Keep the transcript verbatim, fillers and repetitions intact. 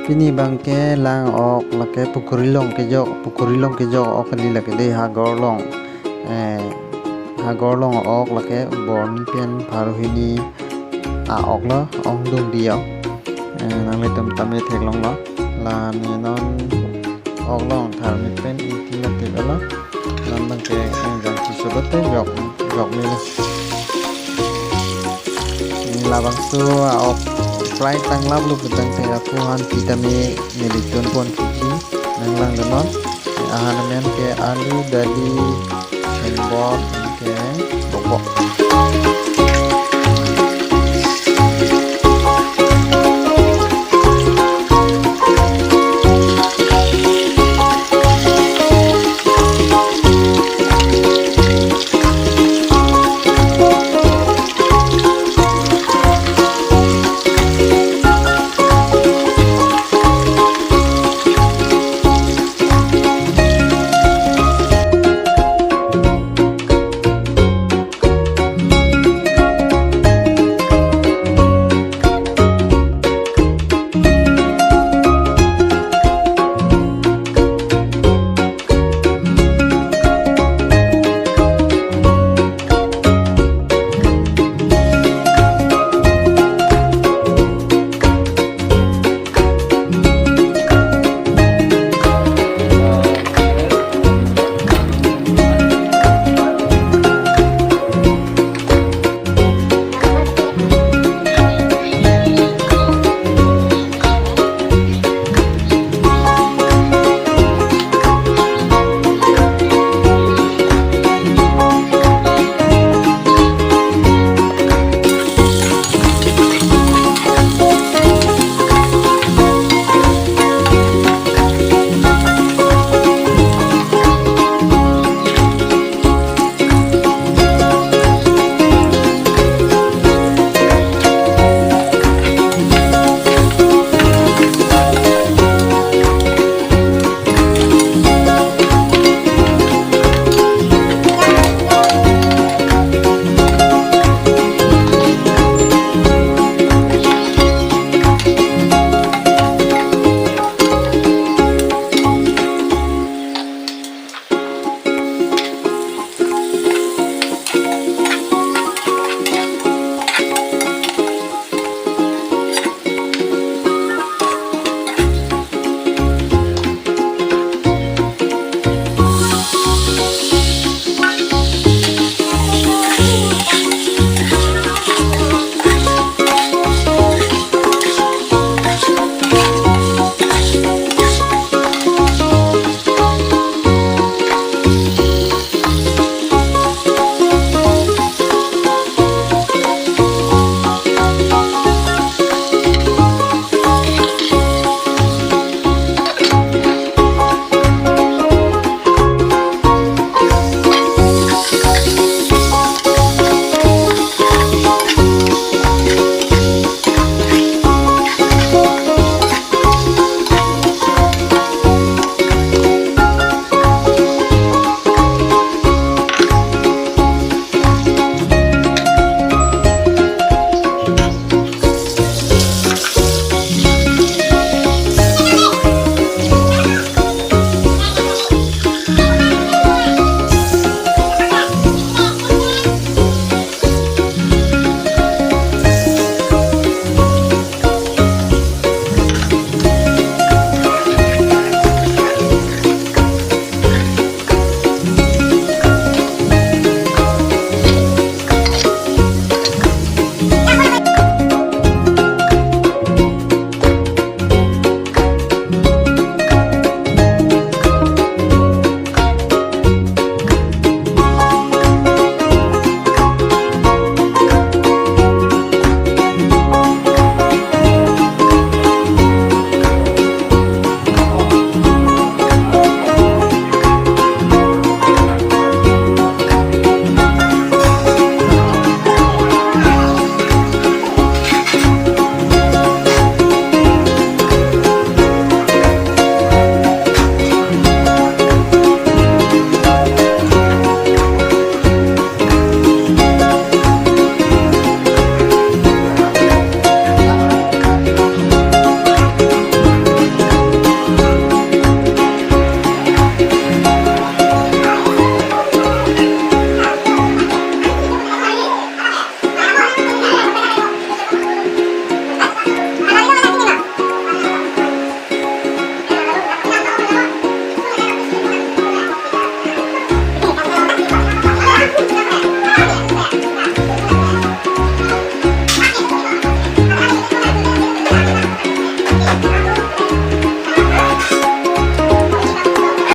Pini abangke lang ok lake pukuri along kejok, pukuri along kejok ok kali lake dei, hagor along. Eh, hagor along ok lake borni pen pharo hini a-ok lo, ongdung di ok. Eh, nanglitum tame theklonglo. La ne non ok along tharmit pen ingti mati lo. Non abangke kangjang si solo te jok, jok melo. Ne labangso a-ok fry tanglaplo putangte aphuhan sitame nelitum pon piji nanglang lo non. Ahan amen ke alu, dali, hengbok, ke bokbok.